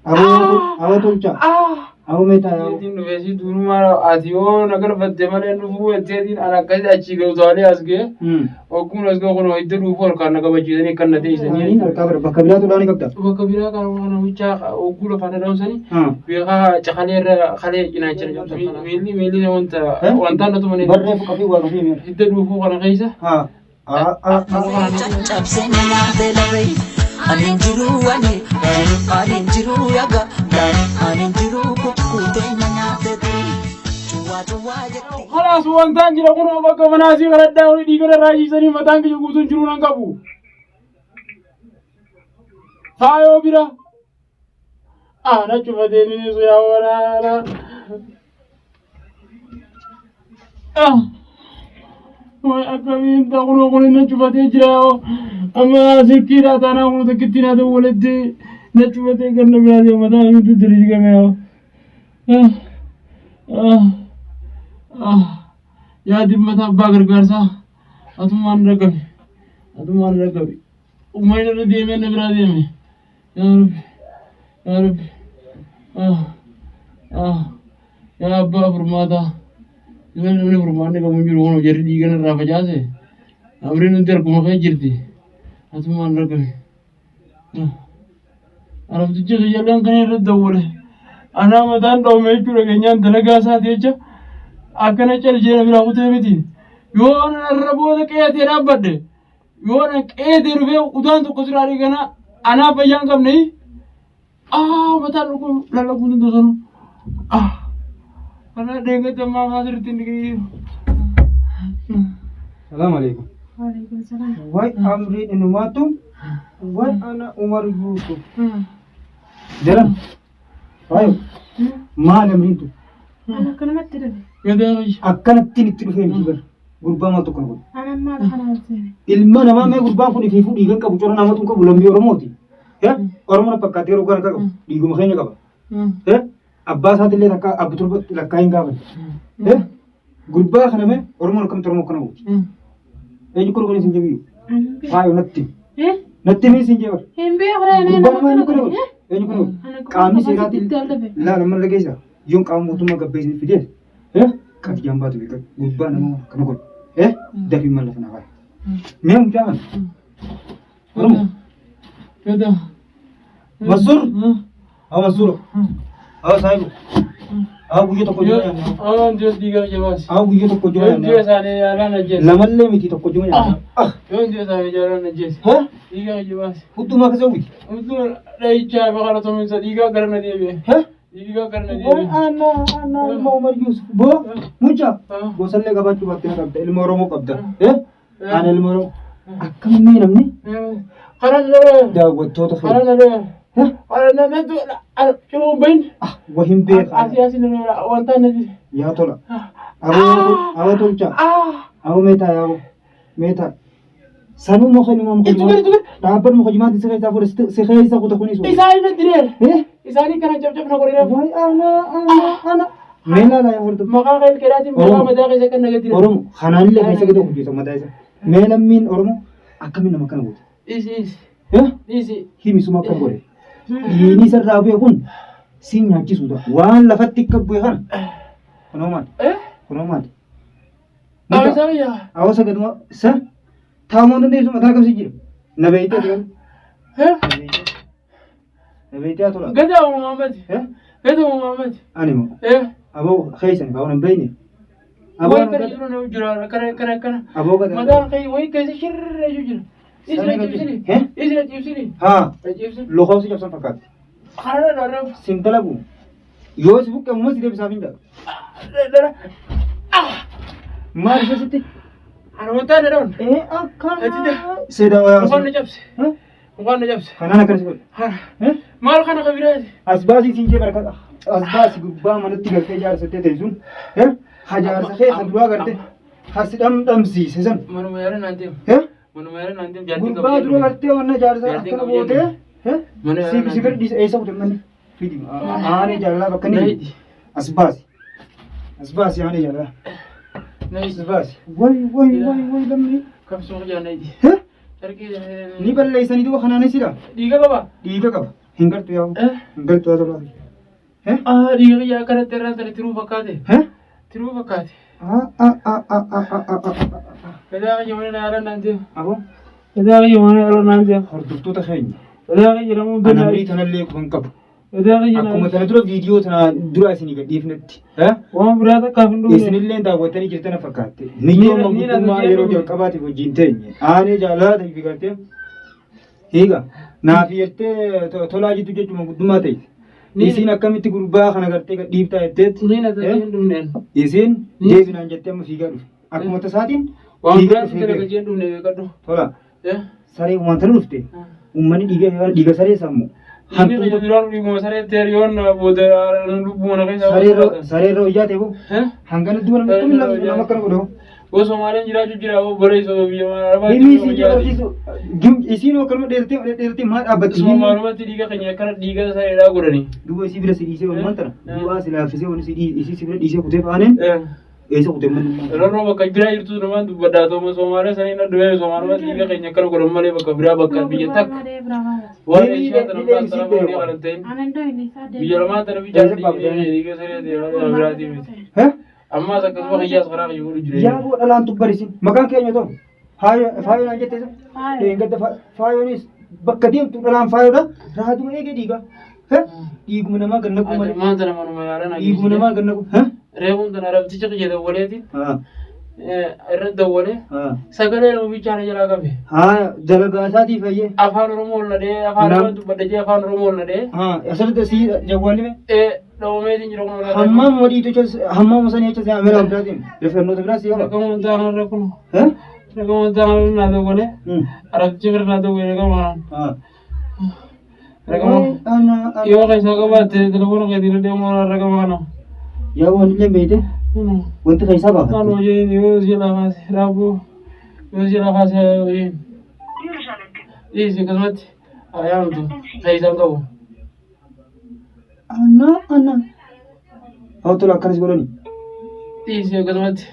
Aboo aboo tolcha. Aboo meetaa yaa'u. Jeetiin dhufee si durumaa ati yoo na galfatte malee dhufuu jetteetiin an akkasitti achii ga'u taalee as ga'e. Ogguun as ga'u kun hidda dhuufuu harkaan na qabachiisanii akkan na Ani teessisanii. harkaa bara bakka biraatu dhaanii qabda. Bakka biraa kan kana bichaa ogguu lafaan na dhoomsanii beekaa caqalee irra kalee cinaacha na cabsa. Miilli miilli wanta wanta na tumanii Barree fuqafii waa qafii mi'a. hidda dhuufuu kana keessa. Haa. Haa haa haa. Caccabsee na nyaate lafee ani hin jiru ani ani hin jiru yaga ani hin jiru kukkutee na nyaate cuwaa cuwaa jetti. Kalaas wantaan jira kun bakka manaasii kadhadhaa wani dhiiga irraa jiisanii mataan kiyya guutuun jiruu nan qabu. Faayoo bira. Ah, na cufatee ni nisu yaa waraana. Ah, way akkamiin ta'a kunoo kun na cufatee jira yoo amma silkiidhaa taanaa kun takkitti naa ta'u walitti na cufatee ganna biraa deema mataa guutuu diriirgame yoo. Ah, ah, ah. Yaa dimmata abbaa gargaarsaa atumaan rakkame atumaan rakkame uummanni irra deemee na biraa deeme. Yaa Rabbi, yaa Rabbi, ah, ah, yaa abbaa furmaataa. Namni namni furmaanni qabu hin jiru kun jarri dhiiga narraa facaase. Amriin hundi harkuma kee jirti. Atumaan rakkame. Arabtichi kiyyalleen kan irra dawwale. Anaa mataan dhoome jechuudha keenyaan dalagaa isaati jecha akkana cal jeena biraa kutee miti. Yoo narra booda qe'ee dhaabbadhe. Yoo na qeetee dhufee udaan tokko sirraa dhiigana anaa fayyaa hin qabne. Ah, mataan dhukku lallabuu hin danda'u. Ah, anaa deeggarsa ammaa maa sirriitti hin dhiqee. Salaam alaikum. Waalaikum salaam. Way amriin inumaatu way ana Umar Yuusuf. Jalan. Faayo. Maal amriin tu? Ani akkanumatti dhufe. Gadaa kiyya. Akkanattiin itti dhufee miti bara. Gurbaa maal tokko na godhe. Ani maal kana seene. Ilma namaa mee gurbaan kun ifiifuu dhiigan qabu cora namatu hin qabu lammii Oromooti. Oromoo na fakkaatee yeroo kana qabu dhiiguma keenya qaba. Abbaa isaatillee takka abbi torba lakkaa hin gaafanne. Gurbaa kana mee Oromoon akkamitti Oromoo akkana gooti? Eenyu kun kun isin jabiyyu? Faayo natti. Natti mee isin jabar. Hin beeku ree Gurbaa namaa eenyu kana godhe? Eenyu kana godhe? Ana Qaamni qofa seeraatiin sitti al dhufe. laala mana dhageessa. Yoon qaama mootummaa gabbeessin fidee qabiyyaan baatu beekan. Gurbaa namaa kana godhe. Dafii malla sana faaya. Mee mucaa kana. Oromoo. Gadaa. Mansuur. Haa Mansuur. Haa saahibu. Haa guyya tokko jira nyaanna. Ah, Dios diga jabaas. Haa guyya tokko jira Yoon ji'a nyaanna. isaanii yaalaan ajjeese. Lamallee miti tokko jira nyaanna. Ah. Yoon ji'a isaanii yaalaan ajjeese. Haa? Dhiiga jabaas. Hudduma akkasii hawwiti. Utuu dhahichaa fi qalatominsa dhiigaa gara na deebi'e. Haa? Dhiigaa gara na Way deebi'e. ana ana ilma Umar Yusuf. Boo mucaa Ah. gosallee qabaachuu baatte na qabda. Ilma Oromoo qabda. Eh? Ana ilma Oromoo. Akkamii namni Karaa na daawwattoota karaa keenya. na karaa na na cimuu bahin. Ah, wahin beekaa. Asii asii na wanta na Yaa tola. Aboo aboo tolchaa. Aboo meetaa yaa meetaa. Sanuu muka himaa muka Itti gadi, itti gadi. Dhaabban muka jimaatti si keessaa fuudhe si keessa kuta kunis. Isaanii na direera. Eh? Isaanii kana cabcab na godheera. Waay ana ana ana. Mee laala yaa hordofu. Maqaa kee keeraatiin maqaa mataa keessa kan naga direera. Oromo kanaallee keessa gadi hojjeta mataa isaa. Mee lammiin Oromoo akkamiin nama kana goota? Isi isi Eh? isi. Himi suma akkam godhe. Dhiini isarraa bu'e kun si nyaachisuudha. Waan lafatti akka bu'e kana. Kunoo maali? Eh? Kunoo maali? Awisaa yaa. Hawaasa gaduma sa taa'uu dandeessu mataa qabsi jira. Na beeytee ati garuu. Eh? Na beeytee. Na beeytee haa tola. Gadaa Muhammad. Eh? Gadaa Muhammad. Ani moo. Eh? Aboo keessan kaa'uun hin beeyne. Aboo Way kana jiru nama jira kana kana kana. Aboo gada. Mataan kee way keessa shirra jiru jira. Isi na cibsini. Eh? Isi na cibsini. Haa. Na cibsini. Lokoofsi cabsan fakkaatti. Karaa dharraa. Sin dalagu. Yoo si buqqe ammoo si deebisaaf hin jedhu. Dharraa. Maal isa sitti? Ana wantaa na dhawan. Ee akkana. Ati da. Seeda wayaa. Mukaan na cabse. Mukaan na cabse. Kanaan akkana si godhe. Eh? Maal kana kabiraati? As baasii siin jee barkata. As baasi gubbaa manatti galtee jaarsattee teessuun. Eh? Ha jaarsa kee ha duraa garte. Ha si dhamdhamsiise san. Manuma yaala naan deemu. Eh? Manuma yaala naan deemu jaartiin Gurbaa dura gartee wanna jaarsa Jaartiin akkana qabu gootee. Eh? Mana yaala Si naan si deemu. gadi eessa kute manni? Fidi. Aanee jaalalaa bakka inni Naidi. As baasi. As baasi aanee jaalalaa. As Naidi. baasi. Way way way way lammii. Kamsuu jaa naidi. Eh? Carqii. Ni balleessanii duuba kanaanis jira. Dhiiga qaba. Dhiiga qaba. Hin gartu yaa. Hin gartu yaa tolaa. Ah, dhiiga kiyya akkanatti irraan tani tiruu fakkaate. Tiruu fakkaate. Gadaa kiyya mana yaalan naan deema. Aboo Gadaa kiyya mana yaalan naan deema. hordoftoota keenya. Gadaa kiyya namuu Ana amrii tanallee quban qabu. Gadaa kiyya Akkuma tana dura viidiyoo tana dura isinii gadhiifnetti. Waan biraa takkaaf hin dhufne. Isinillee daawwattanii jirtana fakkaatte. Miyyoo manguddummaa yeroo jalqabaatiif wajjin teenye. Aanee jaalala ta'e gartee. Hiika. Naaf jettee tolaa jirtu jechuun manguddummaa ta'e. Isiin akkamitti gurbaa kana gartee gadhiiftaa jetteetti. Ni na ta'e hin dhufneen. Isiin deebinaan jettee amma fiigaa dhufe. Akkuma tasaatiin Waan fiigaa biraa dhufee sitti beeka. dhagajee hin dhufne beekadhu. Tola. Saree waan tana dhufte. Uummanni dhiiga dhiiga saree sammu. Dhiigni kiyya duraan dhiiguma saree ta'e yoon booda lubbuu mana keessa. Sareerra hojjaa ta'e boo. Hangana du'a namni akkamiin nama akkana godhu. Osoo Somaaleen jiraachuu jira hoo bareessoo biyya mana Himi isin jabachiisu. Isiin akkanuma dheertee dheertee maal dhaabbatti? Somaalumatti dhiiga keenya akkana dhiiga sareedhaa godhani. Duuba isii bira si dhiisee oolmaan tana. Du'aa si laaffisee oolu isii si bira dhiisee kutee faaneen eessa kutee manni. Rorroo bakka biraa jirtu namaan dubbadhaa ta'uma Somaalee saniin adda Somaalumatti dhiiga keenya akkana godhan malee bakka biraa bakka biyya takka. Waan Eeshiyaa tana biraa tana boodee kan hin ta'in. Biyya lamaan tana biyya dhiiga saree ta'e malee biraatii miti. Ammaas akkasuma kiyyaas karaa kiyya godhu jireenya. Yaa boo dhalaan tubbarisin. Maqaan keenya ta'u. Faayoo naan jette isa. Dheengadda faayoonis bakka deemtu dhalaan faayoodha. Raaduma eegee dhiiga. Dhiiguma namaa gad naqu malee. Maanta nama numa yaalan Dhiiguma namaa gad naqu. Reefuun tana rabticha kiyya dawwaleetiin irra dawwalee sagalee nama bichaana jalaa qabe. Haa dalagaa isaatii fayyee. Afaan Oromoo ol nadhee afaan Oromoo dubbadha jee afaan Oromoo ol nadhee. Asirratti si jawwaalli mee. Dhoomeetiin jira kun olaa. Hammaam wadii jecha hammaam sanii jecha si amira biraatiin refernoota biraa si qaba. Rakkoon wantaa kanarra kun. Rakkoon wantaa kanarra naa dawwalee. Arabticha bira naa dawwalee rakkoon kanaan. Rakkoon yoo keessaa qabaatte telefoona keetiin deemuu rakkoon kana. Yaa waan illee beekte wanti keessaa Kan baafatte. hojiin yoo si lafaase raabuu yoo si lafaase hojiin. Dhiisi akkasumatti ayyaamtu keessaan qabu. Ana ana. Haa tola akkanas godhani. Dhiisi akkasumatti.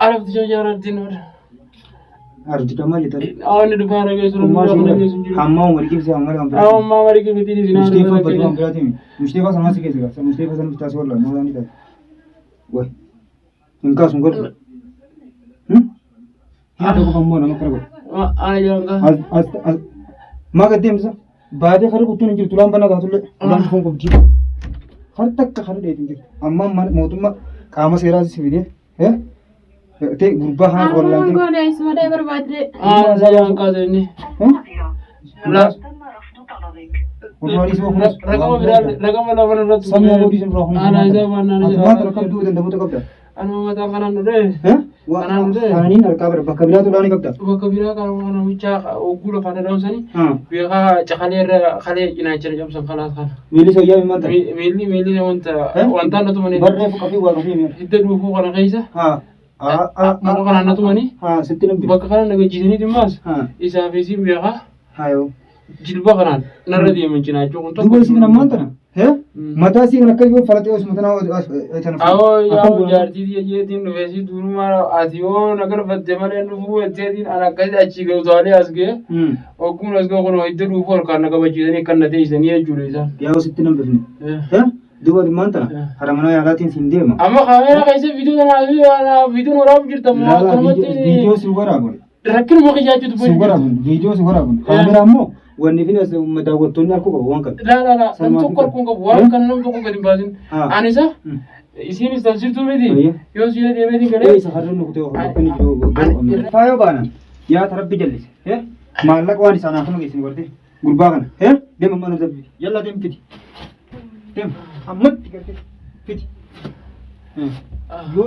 Arabticha jaarrattiin oolu. Arabticha maal jettani? Awwanni dhufaa dhageessu Ummaa dhufaa siin dhageessu jiru. hammaa umrii kibsi hammaa kan Awwa ammaa marii kibiti dhiisi naa Musteefa badii kan biraatiin. Musteefa sanaa si keessa gaafsa. Musteefa sana bitaa si wallaan moolaan ni taate. Way. Hin kaasu hin godhu. Haadha qofa immoo nama akkana godhu. Ana jedhan kaa. As as as maa gad deemsa? Baatee harri kuttuun hin jirtu laan banaa taatullee laan dhufuun qabdi. Har takka harri dheetu hin jirtu. Amma mana mootummaa qaama seeraa si fidee ta'e gurbaa haa Harkumaan wallaantee. goone isuma dhee barbaadde. Ana jedhan kaa inni. Gurbaa dhiisuu kunis. Raqama biraa raqama lama irratti. Samii haa godhiisin biraa kunis. Ana isa waan ana Ati maal akkam du'uu danda'u qabda. Anuma mataa kanaan dhufee. Kanaan dhufee. Kananiin harkaa bara bakka biraatu dhaanii qabda. Bakka biraa kan kana bichaa ogguu lafaan dhadhaamsanii beekaa cakalee irra kalee cinaacha cabsan kalaas kana. Miilli soyyaa hin manta. Miilli miilli wanta wanta na tumanii. Barree fuqafii waa qafii mi'a. Hidda dhuufuu kana keessa. Muka kanaan na tumanii. Sitti namni. Bakka kana na gajjiisanii dhimmaas. Isaa fi isiin beekaa. Jilba kanaan narra deeman cinaachuu kun tokko. Duuba isiin ammaan tana. Mataa isii kan akka yoo falaxee osuma tana tana. Awoo yaa jaartii tiyya jeetiin dhufee si durumaa ati yoo na galfatte malee dhufuu jetteetiin an akkasi achii ga'u as ga'e ogguun as ga'u kun hidda dhuufuu harkaan na qabachiisanii kan na teessisanii jechuudha isaan. Yaa sitti nan bifne. Duuba ammaan tana hara manaa yaalaatiin siin deema. Amma kaameeraa keessa viidiyoo tanaa viidiyoon waraabu jirta moo akkanumatti. Viidiyoo si waraabu. Rakkinuma kiyyaa Si waraabu viidiyoo si waraabu. Kaameeraa immoo wanni fi as daawwattoonni arguu qabu waan kana. Laa laa laa nam tokko arguu hin qabu waan kana nam tokko gadi hin baasin. Ani isa isiinis tan sirtuu miti yoo si deemeetiin galee. Isa harreen nu kutee hordofanii jiru. Faayoo baana yaa tarabbi jallise. Maallaqa waan isaan haafama geessine godhate gurbaa kana. Deema mana dabbi yalla deem fidi. Deem ammatti gartee fidi. Yoo